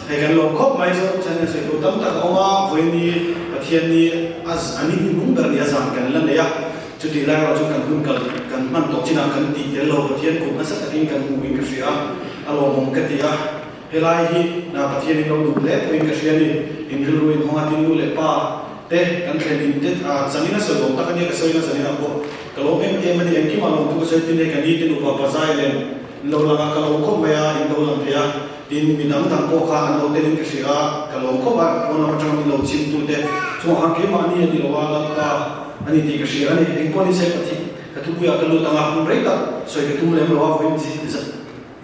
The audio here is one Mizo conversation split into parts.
Hei kan lawm khawp mai chu channel sawi tur tam tak a awm a, vawiin Pathianni a a ni hnuhnung ber nia zan kan la nei a, chutih lai erawh chu kan hun kal kan hman tawh chinah kan tih tel lo Pathian kut nasa takin kan hmuhin ka hria a, a lawmawm ka ti a. Helai hi Pathianin lo duh hle pawhin ka hria a ni, in rilru in hawng a tin nu leh pa te kan thlen in te zanin a sawi awm tak a nia ka sawi na zanin ah pawh ka lawm em em a ni, engkimah lawmthu ka sawi tin hei ka ni te nupa pa zai lem in lo lang a ka lawm khawp mai a in lo lang thei a tin mi dang dang pawh kha an lo telin ka hria a ka lawm khawp a pawn lam atanga min lo chhim tu te chungah khan keimahni a ni lo a Lalpa a ni tih ka hria a ni, engpawh ni se Pathian ka thupuiah ka lut ang a hun rei tak sawi ka tum lem lo a vawiin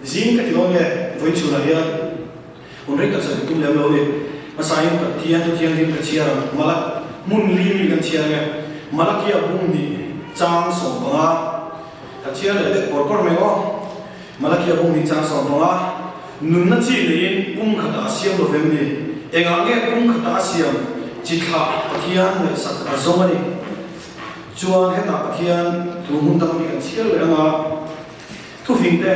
Zing ka ti dawn nge vawi chhunah hian hun rei tak sawi ka tum lem lo ni. Hmasain Pathian chu thianghlim ka chhiar ang. Malak hmun li mi kan chhiar nge Malakia bung hnih chang 15 ka chhiar leh deuh kawr kawr mai aw. Malakia bung hnih chang 15 nunna chi neiin pum khatah a siam lo vem ni? Engah nge pum khatah a siam? Chi thlah Pathian ngaihsak a zawng a ni. Chuan hetah Pathian thu hmun dang mi kan chhiar leh ang a. Thufing te,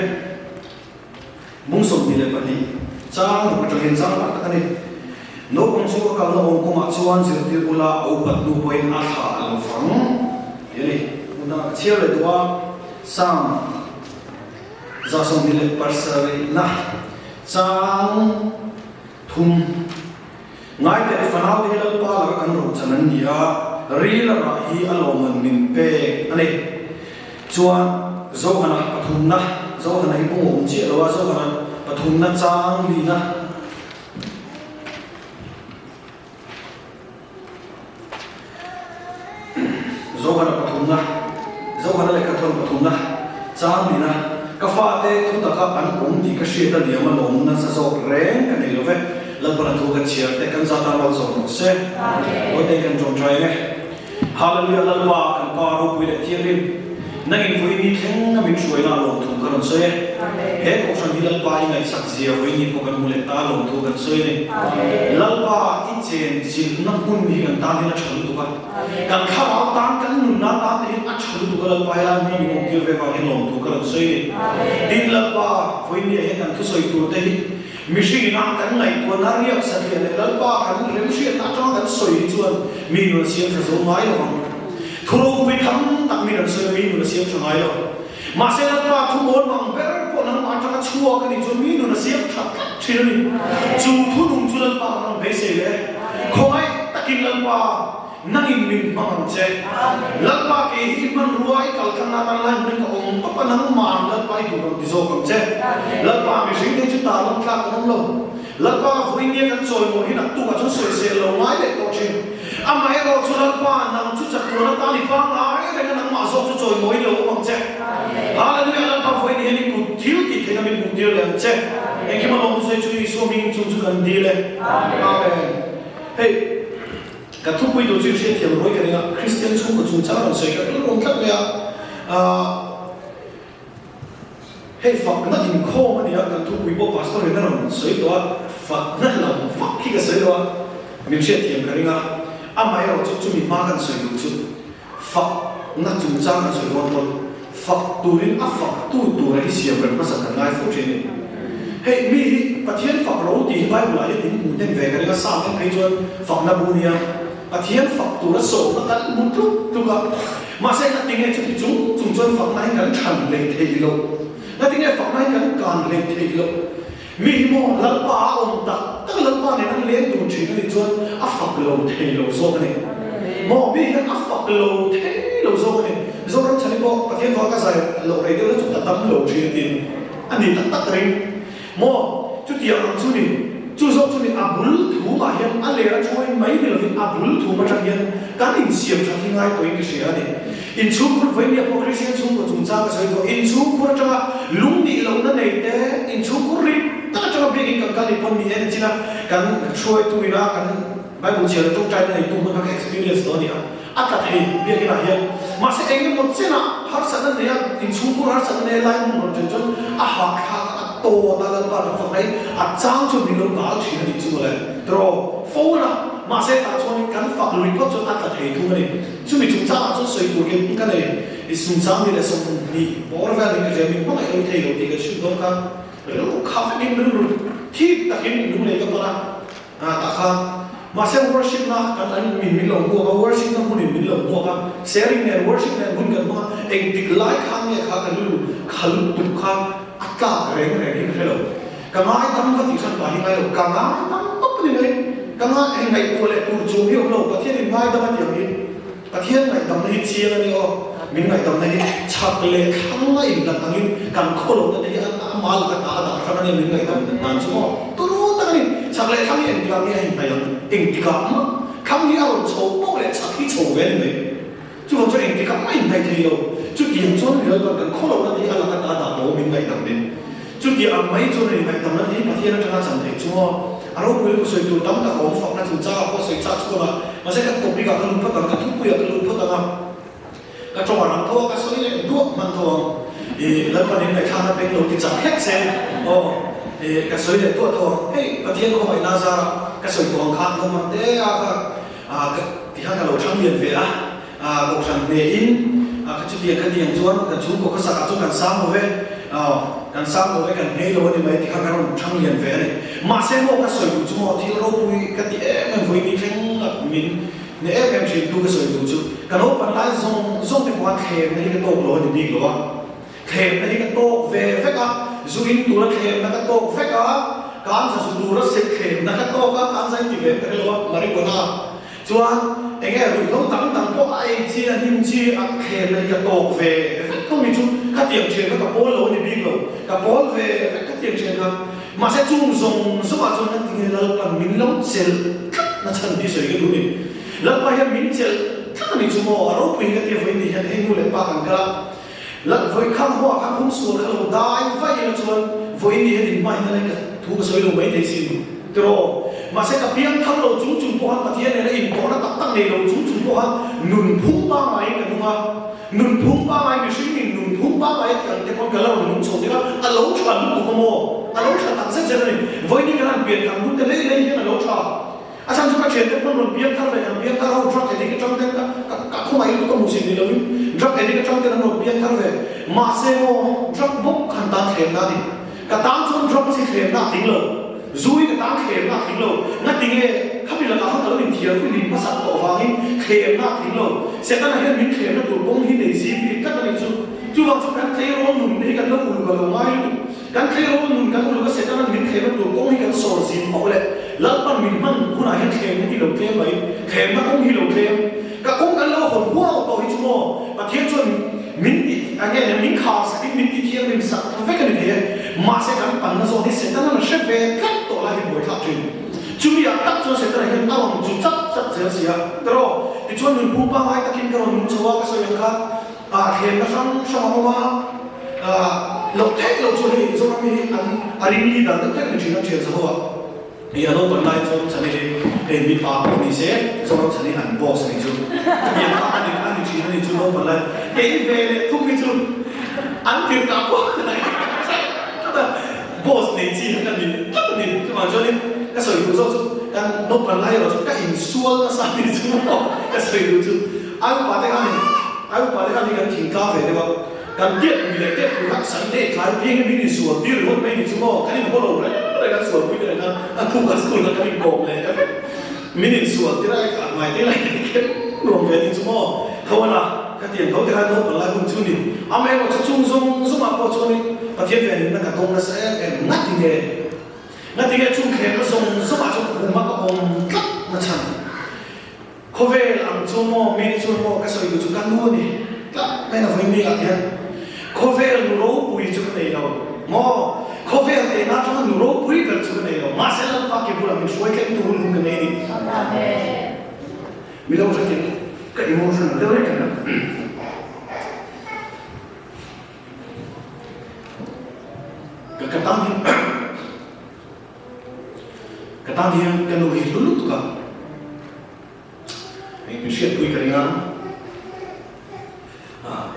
Bung 22, chang ruk atangin chang tak tak a ni. Naupang chu a kalna awm kawngah chuan zirtir ula a upat hnu pawhin a thla a lo fang ti a ni. Hmun dangah ka chhiar leh duh a, Psalm 127 na chang thum Ngaiteh fanau te hi Lalpa laka kan rochan an ni a, ril a rah hi a lawmman min pek a ni. Chuan Zohana pathumna, Zohana hi bung a awm chiah lo a, Zohana pathumna chang lina. Zohana pathumna, Zohana lehkha thawn pathumna chang lina. Ka fate thu taka an awm tih ka hriat a liam a lawm nasa zawk reng ka nei lo ve. Lalpana thu kan chhiar te kan zat tan malsawm rawh se. Tawite kan tawngtai nge. Hallelujah Lalpa kan Pa ropui leh thianghlim nangin vawiini thleng a min hruaina a lawmthu ka rawn sawi e. He kohhran hi Lalpa i ngaihsak zia vawiini pawh kan hmu leh ta a lawmthu kan sawi a ni. Lalpa i chen chilhna hmun hi kan tan hian a tha lutuk a, kan thlarau tan kan nunna tan te hian a tha lutuk a Lalpa helai hmuna min awmtir ve vang hian lawmthu ka rawn sawi a ni. Tin Lalpa vawiini ah hian kan thusawi tur te hi Mihring ina kan ngaihtuahna riak satliah leh Lalpa kan remhriatna atanga kan sawi hi chuan mi nun a siam tha zo ngai lo ang. Thu ropui tham tak min an sawi a, mi nun a siam tha ngai lo. Mahse Lalpa thu mawn mang ber pawh nangmah atanga chhuak a nih chuan mi nun a siam tha tlat thin a ni. Chu thu nung chu Lalpa kan rawn beisei leh khawngaih takin Lalpa Nangin min hmang ang che. Lalpa kei hi i hmanrua i kal tlang atan lai hmunin ka awm tawp a, nangmah Lalpa i duh rawn ti zawk ang che. Lalpa mihring te chu tar lam tlak kan awm lo. Lalpa vawinia kan chawimawi hi naktukah chuan sawisel lo ngai leh tawh thin. Amaherawh chu Lalpa nang chu chatuan atan i pangngai reng a nangmah zawk chu chawimawi lo awm ang che. Hallelujah Lalpa vawiin hian i kut thil tih theihna min hmuh tir leh ang che. Engkim a lawm thusawi chu Isua hmingin chung chu kan dil e. Amen. Hei. Ka thupui tur chu i hriatthiam ruai ka ring a, Kristian chhungkaw chungchang rawn sawi kha ka lo awm tlat mai a. Aah hei fakna inkhawm a ni a, kan thupui pawh Pastor in a rawn sawi tawh a, fakna lam vak hi ka sawi lo a, min hriatthiam ka ring a. Amaherawhchu chumi hma kan sawi duh chu fakna chungchang kan sawi dawn pawn fak turin a faktu tura hi siam rem hmasa kan ngai fo thin a ni. Hei mi hi Pathian fak ro tih hi Bible ah hian in hmuh hnem ve ka ring a, Psalm en phei chuan fakna bu nia Pathian fak tura sawmna kan hmu tluk tluk a, mahse ngatinge chuti chung chung chuan fakna hi kan chhan hlei thei lo, ngatinge fakna hi kan kan hlei thei lo. Mi hi maw Lalpa a awm tak tak Lalpa nen an leng dun thin a nih chuan a fak lo thei lo zawk a ni. Maw mi hian a fak lo thei lo zawk a ni. Mizoram chhan hi pawh Pathian vang ka zai loh rei deuh na chu ka dam lo thin a ti a ni tak tak ka ring. Maw chutiang ang chu ni. Chu zawk chu ni a bul thumah hian a ler a thuai mai ni lovin a bul thum atang hian kan insiam that hi ngai pawhin ka hria a ni. Inchhungkhur vawinia pawh Kristian chhungkaw chungchang ka sawi tawh. Inchhungkhur atanga lung nih lohna nei te, inchhungkhur rit tak atanga biakin kan kal ni pawn ni en a chin a, kan hruaitu ina kan Bible chhiar leh tawngtaina neitu hman kha ka experience tawh a ni a, a tla thei biakinah hian. Mahse engemaw chenah harsatna nei a, inchhungkhur harsatna nei a lai hmun rawn chen chuan a hahthlak a, a tawt a, Lalpa kan fak mai, a chang chuan min lo dal thin a nih chu mawle. Tiraw? Phone a, mahse tah chuanin kan fak lui phawt chuan a tla thei thung a ni. Chumi chungchangah chuan sawi tur ken ka nei. I chungchang ni leh 20 bawr vel in ka hria, min hmangaih lo thei lo tih ka chhut dawn kha rilru kha vekin rilru. Thip takin lunglei ka pan a, tah khan mahse worship na kan an min min lo hmuak a, worship na hmunin min lo hmuak a, sharing nen worship nen hun kan hmang a, engtik lai khan nge kha ka rilru khal tuk kha a tlak reng reng hi ka hre lo. Ka ngaidam va tih hran pah hi ngai lo, ka ngaidam tawp a ni mai. Ka ngai hei ngaihtuah leh tur chung hi awm lo, Pathian in ngaidam a tih ang hi Pathian ngaihdamna hi chiang a ni aw, min ngaihdamna hi chhak leh thlang a inhlat angin kan khawlohna te hi ama laka ta a dah hrang a nia min ngaihdam dan chu maw turu tak a ni. Chhak leh thlang hi engtikah nge a inhnaih ang? Engtikah mah thlang hi a rawn chho poh leh chhak hi chho ve a ni mai. Chuvang chuan engtikah mah a inhnaih thei lo. Chutiang chuan mi lalpan kan khawlohna te hi a laka ta a dah tawh min ngaihdam in. Chuti ang mai chuan a ni ngaihdamna te hi Pathian atanga chan theih chu maw? A ropui lutuk sawi tur tam tak a awm fakna chungchangah pawh sawi chak chhuak a, mahse ka topic ah ka lut phawt ang, ka thupui ah ka lut phawt ang a, ka tawng a rang tho a, ka sawi leh duah hman tho ang. Ih, Lalpan in ngaihthlakna peng lo ti chak hlek se aw, ih, ka sawi leh duah tho ang. Hei, Pathian khawngaihna zarah ka sawi tawh ang khan naupang te a kha, ah, ka ti khan ka lo thang lian ve a, ah, kohhran hnehin, ah, ka chutiang kha tiang chuan kan chhungkaw khawsak ah chuan kan sang lo ve, aw, kan sang lo ve, kan hmei lo a ni mai ti kha ka rawn thang lian ve a ni. Mahse maw ka sawi duh chu maw thil ropui ka ti em em vawi ni thleng a min hne em em thin tu ka sawi duh chu ka naupang lai zawng zawng te pawh khan thlemna hi ka tawk lo a ni bik lo a, thlemna hi ka tawk ve vek a, zu in tura thlemna ka tawk vek a, kanza zu tura se thlemna ka tawk a, kanza in ti ve em ka hre lo a, marijuana. Chuan eng nge ruihhlo dang dang pawh a ei chi a hnim chi a thlem na hi ka tawk ve vek tho mi chu khatiang thian kha ka pawl lo a ni bik lo, ka pawl ve vek khatiang thian kha. Mahse chung zawng zawng ah chuan kan ti nge Lalpan min lo chelh tlat na chhan hi sawi ka duh ni. Lalpa hian min chelh tlat a ni chu maw a ropui hi ka tia vawi ni hian hei nu leh pa kan kal a, Lal vawi khang huah khan hum sual kha lo dai vaih ila chuan vawi ni hian inhma in a ka thu ka sawi lo mai thei sin tiraw. Mahse ka piang thar lo chung chung pawh khan Pathian nena intawhna tak tak nei lo chung chung pawh khan nunphung pangngai ka nung a, nunphung pangngai mihring in nunphung pangngai a tih ang te pawn ka la rawn nung chho tir a, a lo tha lutuk a maw? A lo tha tak zet zet a ni. Vawi ni kan han pian thar hun te hlei hlei hian a lo tha. A chhan chu ka thiante pawn rawn piang thar ve kan piang thar ho drug addict atang ten ka ka khawngaih lutuk a hmuh sin ni loin drug addict atang ten an rawn piang thar ve mahse maw drug bawk khan tan thlemna a ni ka tan chuan drugs hi thlemna a tling lo zu hi ka tan thlemna a tling lo ngatinge khami lakah khan ka lo inthiar fui lim hmasak tawh vangin thlemna a tling lo Setana hian min thlemna tur kawng hi nei zim bik tlat a nih chu chuvang chu kan tleirawl nun te hi kan lo uluk a lo ngai lutuk Kan tleirawl nun kan uluk a Setana'n min thlemna tur kawng hi kan sawr zin pauh leh Lalpan min hman hunah hian thlemna hi lo tlem mai, thlemna kawng hi lo tlem. Ka kawng kan lo hawn huau tawh hi chu maw Pathian chuan min ti a nge nia min khar sakin min ti thianghlim sak vek a ni thei e. Mahse kan panna zawn hi Setana'n a hre ve tlat tawh lai hi buaithlak thin. Chumi ah tak chuan Setana hian a rawn chu chat chat zel si a. Tiraw? Tichuan nunphung pangngai takin ka rawn nung chho a ka sawi ang khan. Ah thlenna hrang hrang a awm a, ah loh theih loh chu hei Zoram hi an a ring leader deuh hlek ni thin a thian zaho a, hei a naupang lai chuan chhan hi hei mipa pawh ni se Zoram chhan hi an boss a ni chu hetiang kha a ni a ni thin a ni chu naupang lai kei ve leh thung hi chu an tirh kah pawh tlat a boss nei chi kha ka ni tlat a ni chuvang chuanin ka sawi duh zawk chu kan naupang lai erawh chu ka insual nasa a ni chu ka sawi duh chu ai upa te khan Ai upa te khan hi kan thingtlang ve deuh a, kan tiat pui leh tiat pui kha Sunday tlai piang in min insual tir ringawt mai ni chu maw, kan inhaw lo reng reng a sual pui te reng khan a tuk a school kha kan inkawm leh ta vek, min insual tir a ka ngai te lai te khem nuam ve ni chu maw, tho a na ka tiang tho te khan naupang lai hun chu ni, amaherawh chu chung zawng zawng ah pawh chuan in Pathian ve nunna ka dawng nasa em em ngati nge, ngati nge chung thlemna zawng zawng ah chuan kum a ka awm tlat na chhan. Khawvel ang chu maw mite chuan maw ka sawi duh chu ka nu a ni tlat mai na vawi mi ah hian khawvel nu ropui chu ka nei lo maw khawvel te na atanga nu ropui ber chu ka nei lo mahse Lalpa ke bulah min hruai thleng tu hun hun ka nei a ni. Mi lo hretin ka emotional deuh reng reng a. Ka ka tan hian Ka tan hian ka nu hi hlu lutuk a, eng min hriatpui ka ring a,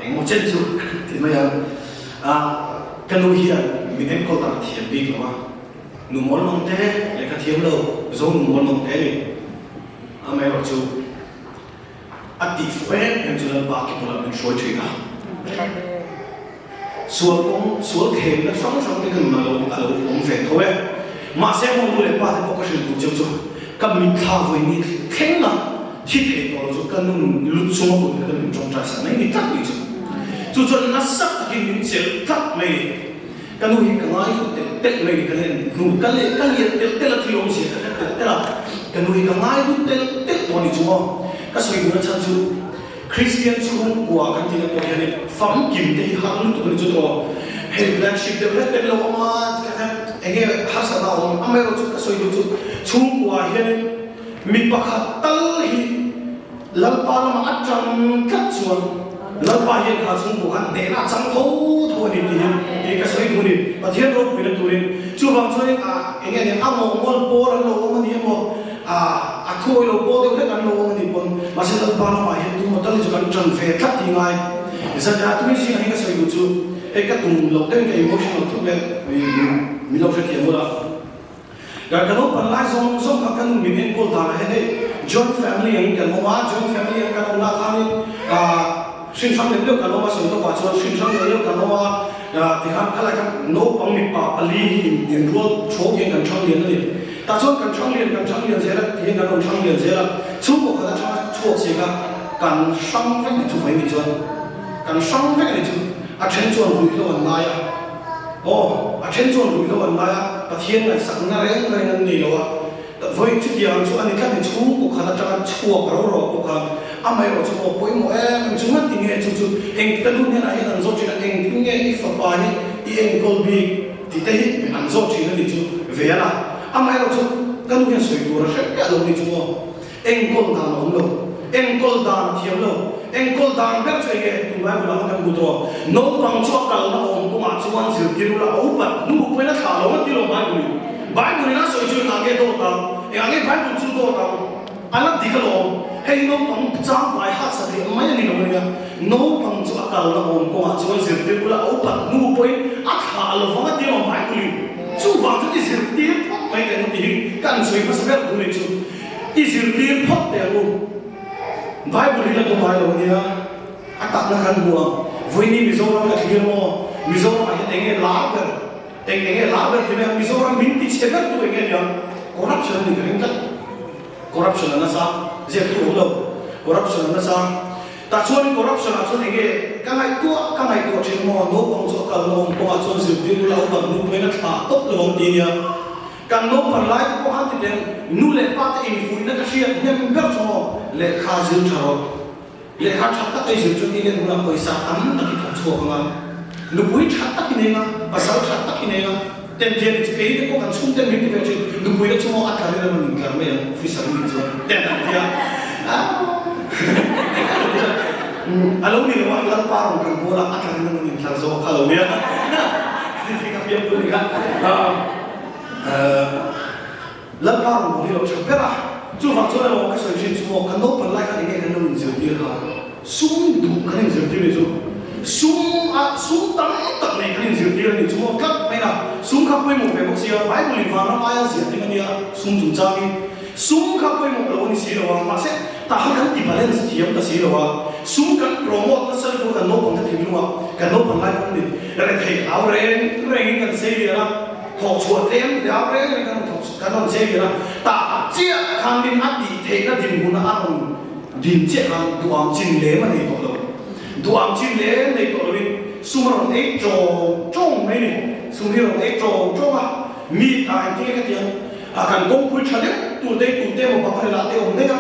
eng maw chen chu ti mai ang, ka nu hian min enkawl dan a thiam bik lo a, nu mawl mang te lehkha thiam lo zo nu mawl mang te a ni, amaherawhchu a tih fuh em em chu Lalpa ki bulah min hruai thin a. Sual kawng, sual thlemna hrang hrang te ka nun a lo a lo awm ve tho e. Mahse maw nu leh pa te pawh ka hrilh duh cheu chu ka mitthla vawi ni thleng a thi thei tawh lo chu ka nun lut chunga kut ka min tawngtai sak mai ni tlat ni chu. Chu chuan nasa takin min chelh tlat mai ni. Ka nu hi ka ngai hlut telh telh mai ni ka len hnu ka leh ka lian telh telh a thil awmzia ka hre telh telh a ka nu hi ka ngai hlut telh telh tawh a ni chu maw. Ka sawi duhna chhan chu Kristian chhungkua kan tihna pawh hianin famkim te hi har lutuk a ni chu tawh. Hei black sheep deuh hlek hlek lo awm a eng nge harsatna a awm amaherawhchu ka sawi duh chu chhungkua hianin mi pakhat tal hi Lalpa lamah a tang tlat chuan Lalpa hian kha chhungkua khan hnehna a chang tho tho a ni tih hi tih ka sawi duh a ni. Pathian ropuina turin chuvang chuanin a eng nge ni a mawhmual pawl an lo awm a ni emaw a a thuawi lo pawl deuh hlek an lo awm a nih pawn mahse Lalpa lamah hian tumah tal hi chu kan tan ve tlat tih ngai. Zanriah tumi zingah hian ka sawi duh chu hei ka tum loh deuhin ka emotional thut leh min lo hrethiam ula. Kan ka naupang lai zawng zawng kha ka nu min enkawl danah hian hei joint family ang kan awm a, joint family ang kan awm lah khanin ah hrin hrang leh deuh kan awm a, sawi tawpah chuan hrin hrang leh deuh kan awm a, ah tikhan khalai khan naupang mipa pali hi in inrual chhawk hian kan thang lian a ni. Tah chuan kan thang lian kan thang lian zel a tihian kan rawn thang lian zel a, chhungkaw khat atanga chhuak si kha kan hrang vek ni chu vawi ni chuan kan hrang vek a ni chu, a then chuan ruihhlo an ngai a. Aw, a then chuan ruihhlo an ngai a, Pathian ngaihsakna reng reng an nei lo a, vawi chutiang chu a ni tlat ni chhungkaw khat atanga chhuak ro ro pawh khan amaherawh chu aw pawimawh em em chu ngati nge chu chu eng ka nu hnenah hian an zawt thin a, engtin nge i fapa hi i enkawl bik tih te hi an zawt thin a ni chu ve a la, amaherawh chu ka nu hian sawi tur a hre miah lo ni chu aw. Enkawl dan a awm lo. Enkawl dan a thiam lo. Enkawl dan ber chu enge? Tunlai bulah khan kan hmu tawh. Naupang chu a kalna awm kawngah chuan zirtir ula a upat hnu pawhin a thlah lo a ti lo Bible in. Bible in a sawi chu engah nge dawt ang? Engah nge Bible chu dawt ang? A la dik alawm. Hei naupang chang bai hat sa theih mai a ni lo ania. Naupang chu a kalna awm kawngah chuan zirtir ula a upat hnu pawhin a thlah lo vang a ti lo Bible in. Chuvang chuan i zirtir phawt mai teh ang tih hi kan sawi hmasa ber tur a ni chu. I zirtir phawt teh ang u. Bible hi la tum ngai lo a nia, a takna kan hmu ang. Vawiini Mizoram ka thlir maw? Mizoramah hian eng nge lar ber? Eng eng nge lar ber ti mai ang? Mizoram min ti chhe ber tu eng nge nia? Corruption a ni ka ring tlat. Corruption a nasa, ziak tu awm lo. Corruption a nasa. Tah chuanin corruption ah chuan eng nge ka ngaihtuah ka ngaihtuah thin maw? Naupang chu a kalna awm kawngah chuan zirtir ula upat nu pawhin a thlah tawp lo ang ti nia. Kan naupang lai te pawh han ti teng, nu leh pa te infuihna ka hriat hnem ber chu maw, lehkha zir tha rawh. Lehkha tha tak ei zir chu ti len hunah pawisa tam tak i thawk chhuak ang a, nupui tha tak i nei ang a, pasal tha tak i nei ang a, ten tian chu kei te pawh kan chhung ten min ti ve thin, nupui te chu maw a tlar in a rawn intlar mai ang, officer nih chuan ten an ti a, a lo ni lo a, Lalpa rawn kan pawl a, a tlar in a rawn intlar zawk kha a lo nia, ka fiamtu a ni kha. Lalpa rawn bawlh hi lo tha ber a, chuvang chuan emaw ka sawi thin chu maw kan naupang lai khan enge kan lo inzirtir kha, sum duh kan inzirtir ni chu, sum a sum tam tak nei kan inzirtir a ni chu maw tlat mai a, sum kha pawimawh ve bawk sia, Bible in vanram aia ziah ding a nia sum chungchang hi, sum kha pawimawh lo a ni si lo a, mahse tah khan kan ti balance thiam ta si lo a, sum kan promote nasa lutuk a kan naupang te thinlung ah, kan naupang lai pawh a ni, rethei hlau reng rengin kan sei lian a. Thawh chhuah tlem riau reng reng kan rawn thawk kan rawn che tir a, tah chiah khan min a tih theihna dinhmun a rawn din chiah khan duham chin lem a nei tawh lo. Duham chin lem nei tawh loin sum a rawn ei tawng tawng mai ni. Sum hi a rawn ei tawng tawng a, mi ah engtin nge ka ti ang, ah kan kawngpui tha deuh tur te tute emaw bakhrel ah te awm daih a,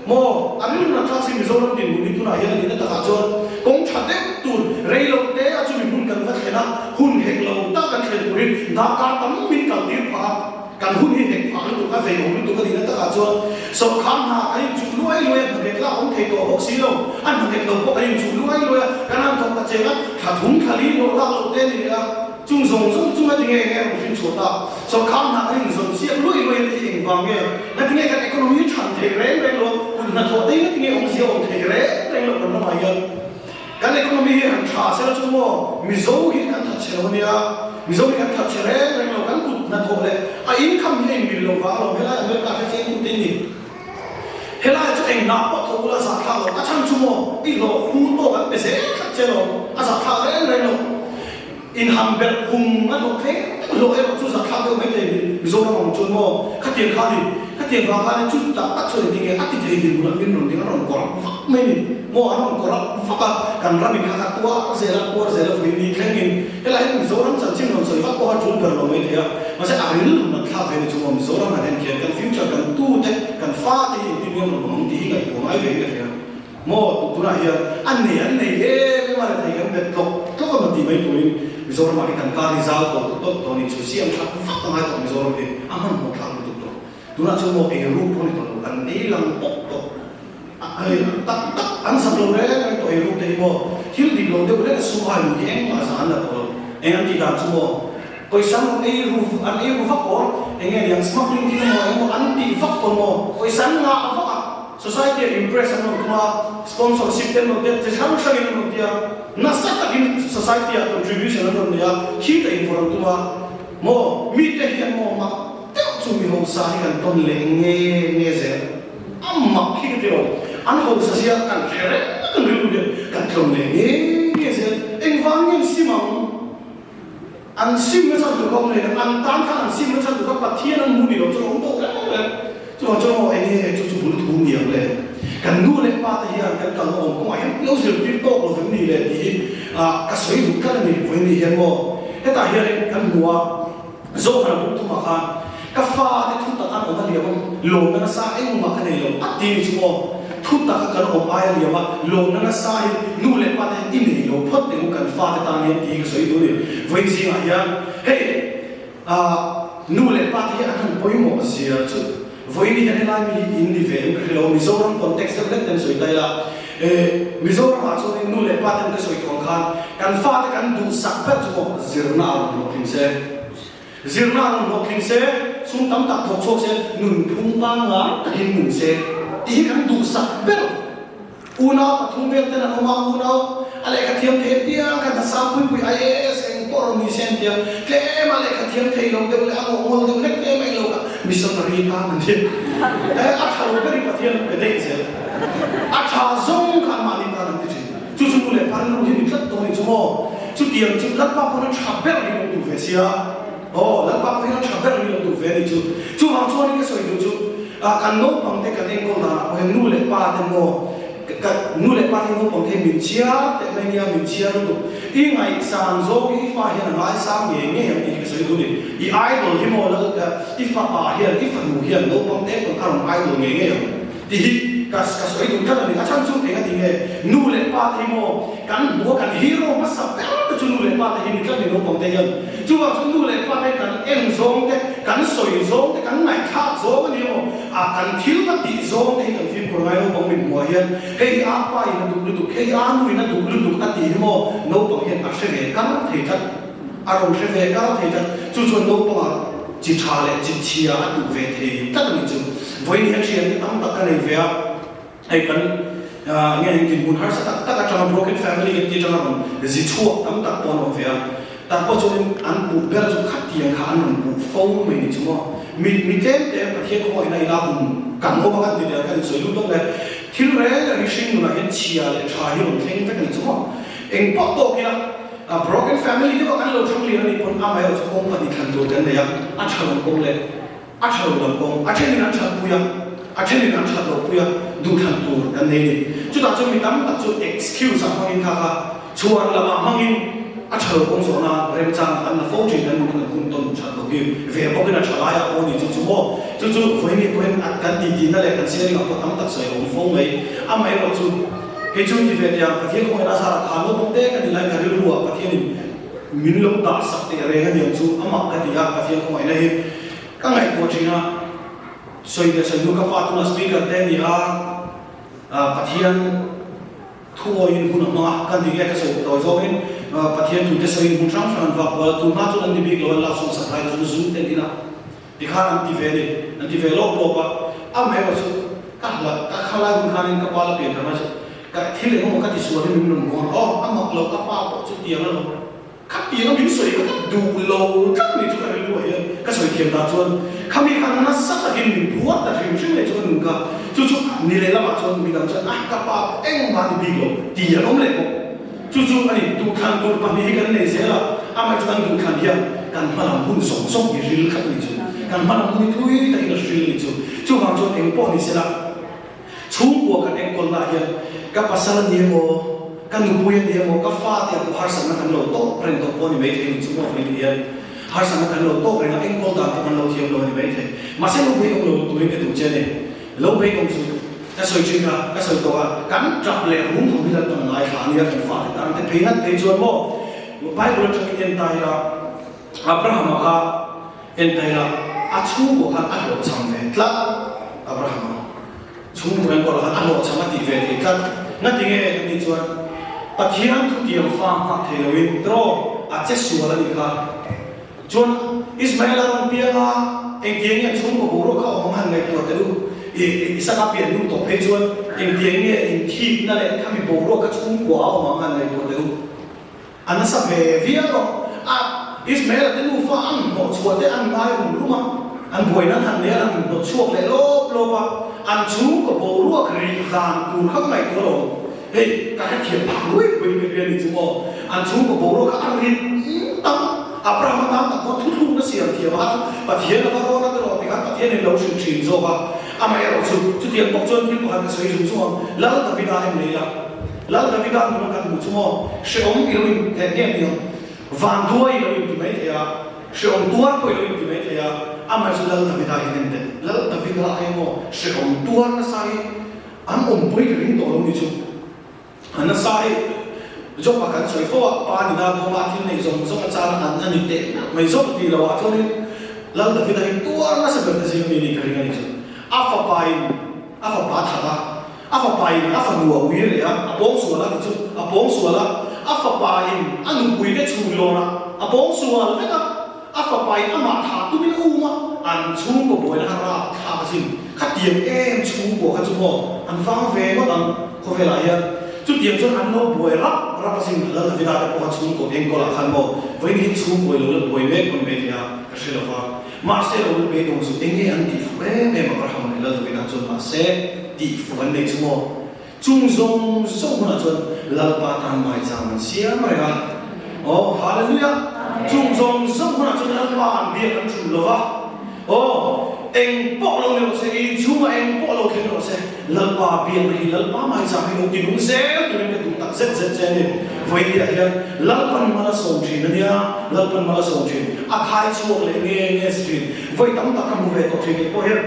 Maw? A rilru na thlak si Mizoram dinhmun hi tunah hian a nihna takah chuan kawng tha deuh tur rei lo te a chumi hmun kan va thlen a, hun hek lo tak kan thlen turin darkar tam min kal tir phah a, kan hun hi hek phah lutuk a veiawm lutuk a nihna takah chuan sawrkhar hna kan inchuh luai luai a, hnathek lah awm thei tawh bawk si lo, a hnathek lo pawh kan inchuh luai luai a, kan han thawk ta cheng a, thla thum thla li hlawh lak loh te a ni leh a. Chung zawng zawng chunga ti nge nge rawn hrin chhuah ta? Sawrkhar hna kan inzawn chiak luai luai a ti engvang nge? Ngatinge kan economy hi than thei reng reng lo a, kut hnathawh te hi ngatinge awmzia awm thei reng reng lo kan ramah hian? Kan economy hi han tha sela chu maw Mizo hi kan thatchhe lo ania, Mizo hi kan thatchhe reng reng lo, kan kut hnathawh leh a income hi a inmil lo vang alawm, helai America hre chiang tu te ni. Helai chu eng hnah pawh thawk ula zahthlak lo, a chhan chu maw i hlawh hu tawk an pe zel tlat che lo, a zahthlak reng reng lo. Inham ber phung a hlawh thleng. hlawh erawh chu zahthlak deuh mai thei ni Mizoram ang chuan maw khatiang kha ni khatiang vang khan chu tak tak chuan engtin nge a ti thei din hmunah min rawn ding a rawn kawrh vak mai ni maw a rawn kawrh vak a kan ram in kha kha tuar zel a tuar zel a vui ni thleng in helai hian Mizoram chanchin rawn sawi vak pawh a tul ber lo mai thei a mahse a rilru nat thlak ve ni chu maw Mizoram han en khian kan future kan tu te kan fa te hi engtin nge an rawn awm ang tih hi ngaihtuah ngai ve in ka hria. Maw tunah hian an nei an nei em em a rethei kan bet tlawk tlawk a maw tih mai turin Mizoramah hi kan kar hi zau tawh tawh tawh a ni chu siam that vak a ngai tawh Mizoram hi a hmanhmawh thlak lutuk tawh. Tunah chuan maw ei ruk pawh a ni tawh lo an ei lang pawp tawh a hei tak tak an zak lo reng reng tawh ei ruk te hi maw thil dik lo deuh hlek a sum ai lu hi engmah zah an la tawh lo eng an tih dan chu maw pawisa an rawn ei ru an ei ru vak awr eng nge niang smuggling thil emaw eng emaw an tih vak pawn maw pawisa an ngah vak a. Society a impress an rawn tum a, sponsorship te an rawn tia, chi hrang hrangin an rawn tia, nasa takin society ah contribution an rawn nei a, khi ta invawrh an tum a, maw mite hian maw mak deuh chu mi hausa hi kan tawn leh nge nge zel, a mak hi ka ti lo, an hausa zia kan hre reng kan rilru hian kan tlawn leh nge nge zel, engvang nge an sim ang? An sim nasa tur kha awm nei lo, an tan khan an sim nasa tur kha Pathian an hmu ni lo chuan a awm tawh reng reng. Chuvang chuan aw eng nge chu chu bul thu ni ang le? Kan nu leh pa te hian kan kalna awm kawngah hian lo zirtir tawk lo vem ni le tih hi ka sawi duh tlat a ni. Vawiin ni hian maw hetah hianin kan hmu a, Zohana bul thumah khan Ka fate thu tak an awm a liam a, lawmna nasa engmah ka nei lo a ti ni chu maw? Thu taka kan awm ai a liam a, lawmna nasa hi nu leh pa te hian i nei lo phawt teh u kan fate tan hian tih hi ka sawi duh a ni. Vawiin zingah hian hei ah nu leh pa te hi an han pawimawh zia chu vawiin hian helai mi hi in ni ve em ka hre lo, Mizoram context deuh hlek ten sawi ta ila eh Mizoramah chuanin nu leh pa ten ka sawi tawh ang khan kan fate kan duhsak ber chu maw zirna a rawn hlawhtling se. Zirna rawn hlawhtling se, sum tam tak thawk chhuak se, nunphung pangngai takin nung se tih hi kan duhsak ber. Unau pathum vel ten an awm a, unau a lehkha thiam thei apiang kha hna sang pui pui IAS eng pawh rawn ni se an ti a, tlem a lehkha thiam thei lo deuh leh a ngawhngawl deuh hlek tlem ei lo kha missionary tan an ti. A tha lo ber hi Pathian a pe daih zel. A tha zawng kha anmahni tan an ti thin. Chu chu nu leh pa rilru hi ni tlat dawn i chu maw? Chutiang chu Lalpa pawn a tha ber hi lo duh ve sia. Aw, Lalpa pawh hian a tha ber hi lo duh ve a ni chu. Chuvang chuanin ka sawi duh chu, ah kan naupang te kan enkawl danah pawh hian nu leh pa te maw, ka nu leh pa te hi naupang te hi min chhiar teh mai nia, min chhiar lutuk. I ngaihsan zawng hi i fa hian a ngaisang ngei ngei ang tih hi ka sawi duh a ni. I idol hi maw Lal, i fapa hian, i fanu hian naupang te pawn a rawn idol ngei ngei ang. Tih hi ka ka sawi duh tlat a ni. A chhan chu eng a ti nge? Nu leh pa te hi maw kan hmu a, kan hero hmasa ber te chu nu leh pa te hi ni tlat ni naupang te hian. Chuvang chuan nu leh pa te kan en zawng te, kan sawi zawng te, kan ngaihthlak zawng a ni emaw, ah kan thil va tih zawng te hi kan fimkhur ngai naupang mit hmuh ah hian hei hi a pa in a duh lutuk, hei hi a nu in a duh lutuk a tih hi maw naupang hian a hre ve kar thei tlat. A rawn hre ve kar thei tlat. Chu chuan naupangah chi tha leh chi chhia a duh ve thei tlat a ni chu. Vawiin hian thiante tam tak ka nei ve a, hei kan nge dinhmun harsa tak tak atanga broken family kan tih atanga rawn zi chhuak tam tak pawh an awm ve a. Tak pawh chuanin an puh ber chu khatiang kha an rawn puh fo mai ni chu maw. Mi mi tlem te Pathian khawngaihna ila hum kan awm a kan ti leh kan insawi lut lawk le. Thil reng reng hi hring nunah hian chhia leh tha hi rawn thleng vek a ni chu maw. Eng pawh tawk ila A broken family deuh a kan lo thang lian a nih pawn amaherawh chu kawng pahnih thlan tur kan nei a, a tha lo kawng leh a tha lo lam kawng, a thenin an that pui a, a thenin an that lo pui a, duh thlan tur kan nei a ni. Chutah chuan mi tam tak chu excuse ah hmangin kha kha chhuan lamah hmangin a tha lo kawng zawh nan remchang an la fo thin kan nuna kan hun tawn that lo hi ve bawkin a tha laiah pawh a ni chu chu maw chu chu vawiin pawhin kan titi na leh kan sharing ah pawh tam tak sawi a awm fo mai amaherawh chu Kei chu ti ve teh ang, Pathian khawngaihna a zar a kha naupang te ka ni lai ka rilru ah Pathianin min lo dah sak teh reng a niang chu amah ka ti a, Pathian khawngaihna hi ka ngaihtuah thin a, sawi leh sawi hnu ka pa tunah speaker te a ni a, Pathian thu awiin hun a hmang a, ka ni nge ka sawi tawi zawngin Pathian thu te sawiin hmun hrang hrang an vak kual a, tunhma chuan an ni bik lo an lak sawm sak lai te chu zu te an in a. Tikhan an ti ve a ni, an ti ve lawk lawk a, amaherawh chu ka hla ka khalai hun khanin ka pa la pian thar a chu ka thil eng emaw ka ti sual hi min rawn hmuh a, aw a mak lo ka pa pawh chu tiang a lo kha tiang a min sawi kha ka duh lo tlat ni chu ka rilru ah hian ka sawi thiam dan chuan khami khan nasa takin min phuar ta hrim hrim leh chu ka nun kha chu chu ni leh lamah chuan midang chuan ah ka pa pawh engmah ni bik lo ti an awm leh bawk. Chu chu a ni, duhthlan tur pahnih hi kan nei zel a, amah chu kan duhthlan hian Kan hmalam hun zawng zawng hi ril khat a ni chu. Kan hmalam hun hi thui takin a hril a ni chu. Chuvang chuan eng pawh ni sela, chhungkua kan enkawlnaah hian ka pasal a ni emaw, ka nupui a ni emaw, ka fate ah pawh harsatna kan lo tawk reng tawh pawh a ni maithei ni chu maw vawiin hian harsatna kan lo tawk reng a, enkawl dan pawh kan lo thiam lo a ni maithei. Mahse lo beidawng lo turin ka duh che a ni. Lo beidawng chu ka sawi thin kha, ka sawi tawh a, kan tap leh rum tho hi Lalpan a ngaithla a nia, kan fate tan te phei ngat phei chuan maw Bible atangin en ta ila, Abrahama kha en ta ila, a chhungkaw khan a hlawhchham ve tlat, Abrahama chhungkaw enkawl khan a hlawhchham a tih ve thei tlat, ngatinge kan tih chuan Pathian thutiam fa nghak thei loin draw a che sual a nih kha. Chuan Ismaela rawn piang a, engtiang nge an chhungkaw boruak kha awm ang han ngaihtuah teh u. I Isaka pian hnu tawh phei chuan engtiang nge inthikna leh khami boruak kha chhungkua a awm ang han ngaihtuah teh u. A nasa ve viau ang a, Ismaela te nufa an hnawh chhuah te an ngai rum rum a, an buaina an han nei a, an inhnawh chhuak leh lawp lawp a, an chhungkaw boruak rih dan tur kha ka ngaihtuah lo ang. Hei, ka hrethiam phak ruai ruai ka hria ni chu maw? An chhungkaw boruak kha a rit tam. Abraham atan tak pawh thuthlukna siam thiam a, Pathian a va rawn a tiraw tikhan Pathian in lo hrilh thin zawk a. Amaherawh chu, chutiang bawk chuan thil pakhat ka sawi zung zung ang, Lal Davida em nei la? Lal Davida nuna kan hmuh chu maw? Hrehawm i lo in heh nge ni ang? Vanduai i lo in ti mai thei a, hrehawm tuar pawh i lo in ti mai thei a, amaherawh chu Lal Davida hian en teh, Lal Davida emaw hrehawm tuar nasa hi An awmpui ka ring tawh lo ni chu. A nasa hi Job a kan sawi fo a, pa ni na bawm a thil neih zawng zawng a char an a ni teh mai zawk ti lo ah chuanin Lal Davida hi tuar nasa ber te zing ami ni ka ring a ni chu. A fapa in a fapa a that a, a fapa in a fanu a ui reh a, a pawng sual a ni chu, a pawng sual a, a fapa in a nupui te chhun lawn a, a pawng sual vek a. A fapain amah thah tumin a um a, an chhungkaw buaina kha rap thlak asin. Khatiang em chhungkua kha chu maw an vang ve ngawt ang khawvelah hian. Chutiang chuan an lo buai rap rap asin. Lal Davida te pawh kha chhungkaw enkawlah khan maw vawiin hi chhungkaw i lo la buai mek pawn mai thei a, ka hre lo va. Mahse lo la beidawng chu eng nge an tih fuh em em Abraham leh Lal Davida chuan mahse tih fuh an nei chu maw. Chung zawng zawng hunah chuan Lalpa tan maicham an siam reng a. Aw, Hallelujah! Chung zawng zawng hunah chuan Lalpa an biak an thulh lo va. Aw, eng pawh lo ni rawh se, in chhungah eng pawh lo thleng rawh se, Lalpa biakna hi Lalpa maicham hi lo ti nung zel turin ka duh tak zet zet che a ni. Vawiin hian Lalpan mal a sawm thin a nia, Lalpan mal a sawm thin. A khai chhuak leh nge nge si thin. Vawi tam tak ka hmu ve tawh thin kei pawh hian.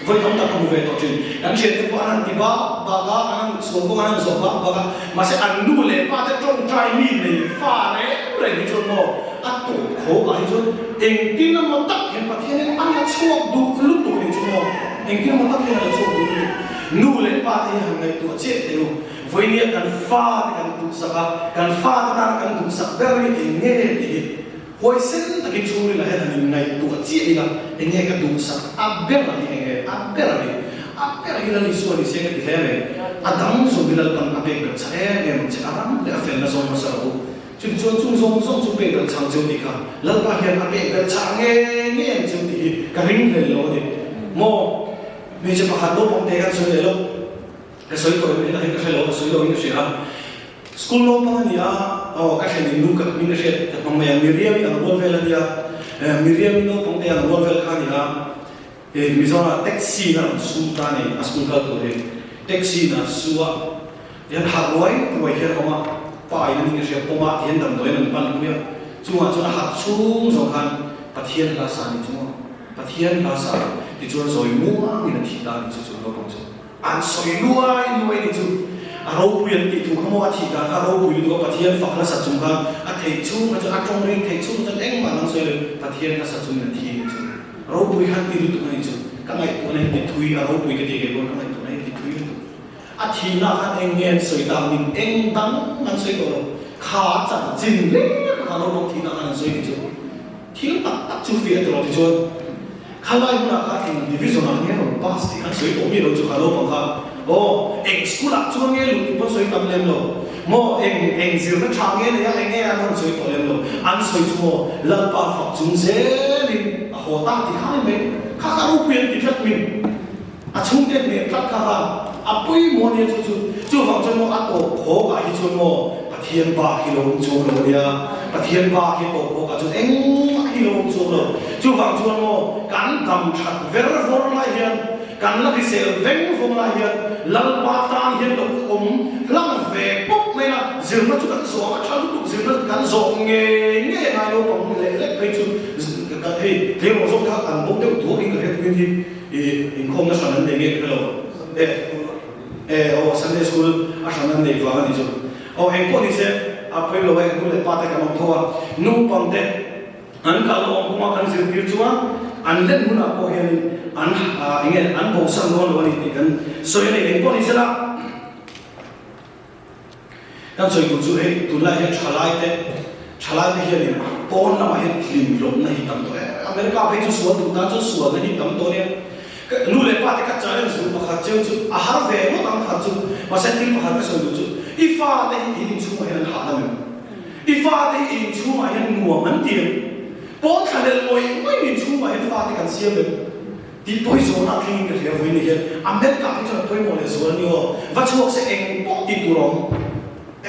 Vawi tam tak ka hmu ve tawh thin. Kan thiante pawh an han ti bak bak a, an han sual bawk a, an han zawh bak bak a. Mahse an nu leh pa te tawngtai mi nei fa reng reng hi chuan maw a tawp khawk ah hi chuan engtin emaw tak hian Pathian hian a la chhuak duh lutuk nih chu maw, engtin emaw tak hian a la chhuak duh lutuk. Nu leh pa te hi han ngaihtuah chiah teh u. Vawinia kan fa te kan duhsak a, kan fa te tana kan duhsak ber hi eng nge tih hi Huaisen takin chhungril ah hian han inngaihtuah chiah ila, enge ka duhsak a ber a ni, enge a ber a ni, a ber hi Lal Isua ni se ka ti hle mai. A dang zawng hi Lalpan a pek belh chak em em ang che, a ram leh a felna zawng hmasa rawh u. Chutichuan chung zawng zawng chu pek belh chang cheu tih kha Lalpa hian a pek belh chak nge nge ang cheu tih hi ka ring hlel lo a ni. Maw hmeichhe pakhat naupang te kan sawi leh lo. Ka sawi tawh em hi ka hre lo, ka sawi lo in ka hria a. School naupang a ni a, aw ka thlen in nu ka hming ka hriat ka hmang mai a, Miriam i ang rual vel a nia, Miriam i naupang te ang rual vel kha a ni a, Mizoram ah taxi in a rawn su ta a ni, a school kal tur hi taxi in a su a, tihian harh ruai ruai hian a awm a, pa in a ni ka hria, pawm ah tihian damdawiin an pan pui a, chungah chuan a harh chhung zawng khan Pathian hla sa a ni chu maw, Pathian hla sa tichuan zawi muangin a thi ta a ni chu chu naupang chu. An sawi luai luai ni chu a ropui an tih thu kha maw a thih dan kha a ropui lutuk a, Pathian fak nasa chung khan a theih chhung kha chuan a tawng ring theih chhung chuan engmah an sawi lo, Pathian nasa chungin a thi ni chu ropui khan ti lutuk a ni chu, ka ngaihtuahna hi ti thui a ropui ka ti kei pawh ka ngaihtuahna hi ti thui lutuk. A thihna khan eng nge an sawi tak nin eng dang an sawi tawh lo, kha chanchin lek kha naupang thihna khan an sawi ni chu. Thil tak tak chu fiah tawh lo tichuan khalai hmunah kha eng division ah nge rawn pass tih khan sawi tawh mi lo chu kha naupang kha aw eng school ah chuan nge luh tih pawn sawi tam lem lo maw eng eng zirna tha nge nei a eng nge an rawn sawi tawh lem lo an sawi chu maw Lalpa fak chung zelin a haw ta tih kha ni mai kha kha ropui an ti tlat min a chhungte hmel tlat kha khan a pawimawh ania chu chu chuvang chuan maw a tawp khawk ah hi chuan maw. Pathian bak hi lo awm chuang lo a nia. Pathian bak hi tawp bawk ah chuan engmah hi lo awm chuang lo. Chuvang chuan maw kan dam that ver vawr lai hian, kan la hrisel veng vawng lai hian Lalpa tan hian lo awm hlang ve pawp mai la, zirna chu kan zawh ang a tha lutuk zirna kan zawh ngei ngei a ngai naupang leh lek phei chu hei tleirawl zawk kha an bo deuh duak in ka hriat tuin hi ih inkhawmna hran an nei nge ka hre lo e. E aw Sunday school a hran an neih vang a nih chu. Aw eng pawh ni se a pawi lo e, nu leh pa te kan awm tho a, naupang te an kal awm kawng a kan zirtir chuan an len hunah pawh hianin an eng nge an bosan dawn lo a ni tih kan sawi a ni. Eng pawh ni se la kan sawi tur chu hei tunlai hian thalai te thalai te hianin pawn lamah hian hlim hlawmna hi tam tawh em. America phei chu sual duh tan chuan sualna hi tam tawh nia. Nu leh pa te ka challenge duh pakhat cheu chu a har ve ngawt ang khat chu mahse thil pakhat ka sawi duh chu i fa te hi in inchhungah hian an hahdam em? I fa te hi in inchhungah hian nuam an ti em? Pawn thla lel ngawih ngawih in inchhungah hian fa te kan siam em? Tih pawi zawhna a thlengin ka hria vawiin ni hian America phei chuan a pawimawh leh zual a ni aw. Va chhuak se eng pawh tih tur a awm.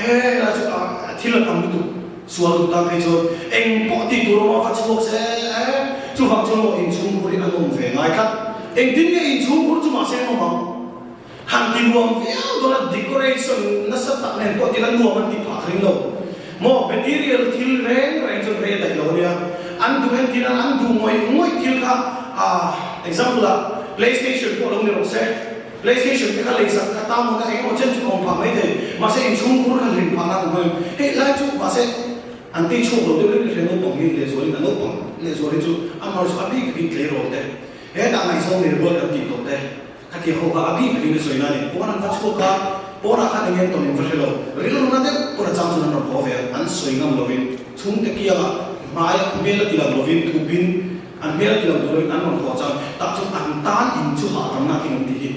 E helai chu a thil a tam lutuk sual duh tan phei chuan eng pawh tih tur a awm a va chhuak se e chuvang chuan maw inchhung khur hi a nawm ve ngai tlat. Engtin nge inchhung khur chu mahse a nawm ang? Han ti nuam viau dawn a decoration nasa tak nen pawh tila nuam an tih phah ka ring lo. Maw material thil reng reng chuan rei a daih lo a nia. An duh entir a an duh ngawih ngawih thil kha ah example ah playstation pawh lo ni rawh se. Playstation te kha leisak kha tam ngawt a eng emaw chen chu ka awm phah mai thei. Mahse inchhungkhur kha hlim phah nan an hmang em? Hei lai chu mahse an tei chhuak lo deuh lek lek hle naupang hi lehzualin a naupang lehzual hi chu amah chu a bik takin tleirawl te hetah ngaihzawng nei rual kan tih tawh te Khatiang ho kha a bik takin ka sawi na a ni. Pawn an va chhuak a, pawnah khan eng nge an tawn in va hre lo. Rilru na deuh pawn a chang chuan an rawn haw ve a, an sawi ngam lovin chhungte kiangah hmai hmel a ti lang lovin thupin an hmel a ti lang duh lovin an rawn haw chang tak chu an tan in chu hahdamna thing an tih hi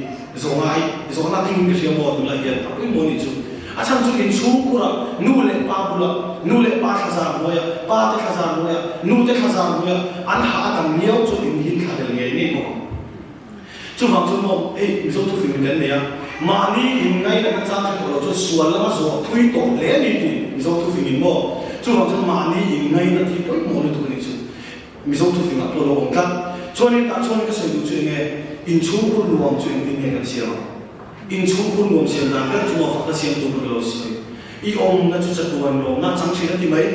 zawngai zawhna thing in ka hria maw tunlai hian a pawimawh a nih chu. A chhan chu inchhungkhurah nu leh pa bulah nu leh pa thlazar hnuaiah pa te thlazar hnuaiah nu te thlazar hnuaiah an hah a dang miau chuan in hin thla del ngei ngei bawk ang. Chuvang chu maw, hei Mizo thufing kan nei a, mahni in ngaihna chang hre tawh lo chuan sual lama zawh thui tawh hle a ni tih Mizo thufing in maw? Chuvang chuan mahni in ngaihna thi pawimawh lutuk a nih chu Mizo thufing ah pawh lo awm tlat. Chuanin tah chuan ka sawi duh chu eng nge, inchhungkhur nuam chu engtin nge kan siam ang? Inchhungkhur nuam siam dan ber chu maw fakna siam tur ka lo sawi. I awmna chu chatuan lawmna a chang thin a ti mai.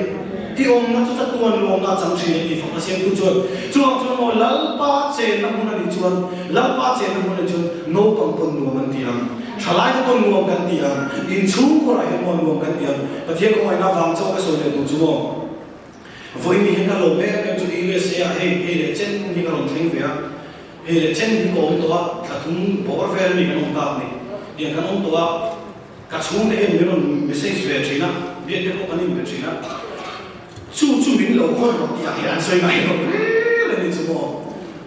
I awmna chu chatuan lawmna a chang thin a ti fakna siamtu chuan. Chuvang chuan maw Lalpa chenna hmun a nih chuan, Lalpa chenna hmun a nih chuan naupang pawn nuam an ti ang, thalaite pawn nuam kan ti ang, inchhungkhurah hian maw nuam kan ti ang. Pathian khawngaihna vang chauh ka sawi leh duh chu maw. Vawiin hian ka lawm em em chu USA ah hei hei leh chen hi ka rawn thleng ve a, hei leh chen hi ka awm tawh a, thla thum bawr vel a ni kan awm tak ni. Tiang kan awm tawh a, ka chhungte hian min rawn message ve thin a, biak te pawh kan inbe thin a, chu chu min lo hawn rawh tih ah hian an sawi ngai lo reng reng a ni chu maw,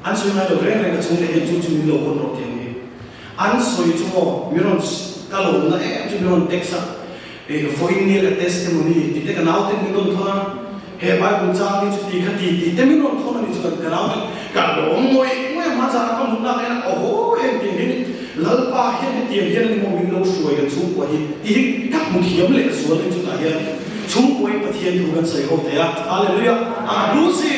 an sawi ngai lo reng reng ka chhungte hian chu chu min lo hawn rawh tih ang hi an sawi chu maw, min rawn ka lawmna em chu min rawn text a. Ih, vawiin nge ka testimony tih te ka nau ten min rawn thawn a, he Bible chang hi chuti kha ti tih te min rawn thawn a nih chu ka nau ten ka lawm ngawih ngawih a, hma zan a ka mut nak hian awhaw heng tiang hian Lalpa hian hetiang hian a ni maw min lo hruai kan chhungkua hi tih hi ka hmu thiam leh zual hi chutah hian chhungkua in Pathian thu kan sawi ho thei a, Hallelujah! A hlu si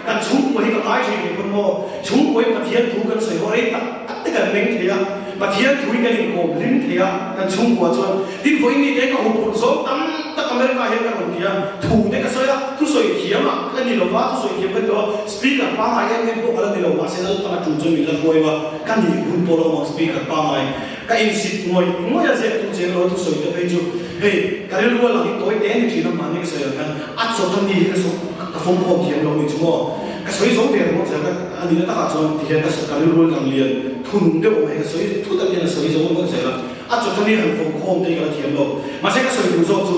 kan chhungkua hi ka ngai thin ngei pawn maw chhungkua in Pathian thu kan sawi ho rei tak tak te kan meng thei a, Pathian thu hi kan inkawm hlim thei a kan chhungkua chuan Tin vawiin ni te ka huphurh zawng tam tak America hian ka rawn ti a, thu te ka sawi a, thusawi thiam ah ka ni lo va, thusawi thiam ka ni lo a, speaker pangai em em pawh ka la ni lo, mahse Lalpan a tul chuan min la hruai va, ka nih hun pawh lo awm ang speaker pangai ka insit ngawih ngawih a zep tur cheng lo a thusawi te phei chu hei ka rilru a lang hi tawi te a ni thin a, mahni ka sawi ang khan a chawt a ni hi ka sawi ka fawmkhawm thiam lo ni chu maw, ka sawi zo ve ringawt zel ka a nihna takah chuan tihian ka ka rilru a lang lian thunung deuh awm hei ka sawi thut ang hian a sawi zo ringawt zel a. A chawtani han fawm khawm te hi ka la thiam lo. Mahse ka sawi duh zawk chu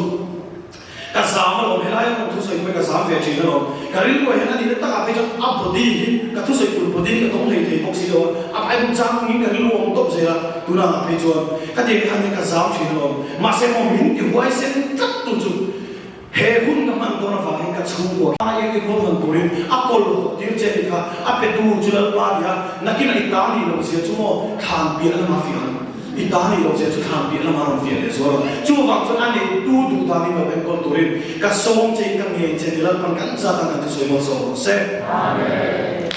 ka zam alawm, helai a rawn thusawi pawh hi ka zam ve thin alawm. Ka rilruah hian a nihna takah phei chuan a body hi, ka thusawi tur body hi ka tawng hlei thei bawk si lo a, a Bible chang angin ka rilru a awm tawp zel a, tunah ah phei chuan ka tiang khan hian ka zam thin alawm. Mahse maw min ti huaisen tlat tu chu He hun ka hman dawn avang hian ka chhungkua kha i i rual hman turin a kawl hawh tir che ni kha a pe tu chu Lalpa ni a, nakin a i ta nih loh zia chu maw thlan piah lama fiah ang. I ta nih loh zia chu thlan piah lamah rawn fiah leh zual ang. Chuvang chuan a neitu duh danin lo enkawl turin ka sawm che in ka ngen che ni Lalpan kan zat ang kan thusawi malsawm rawh se. Amen.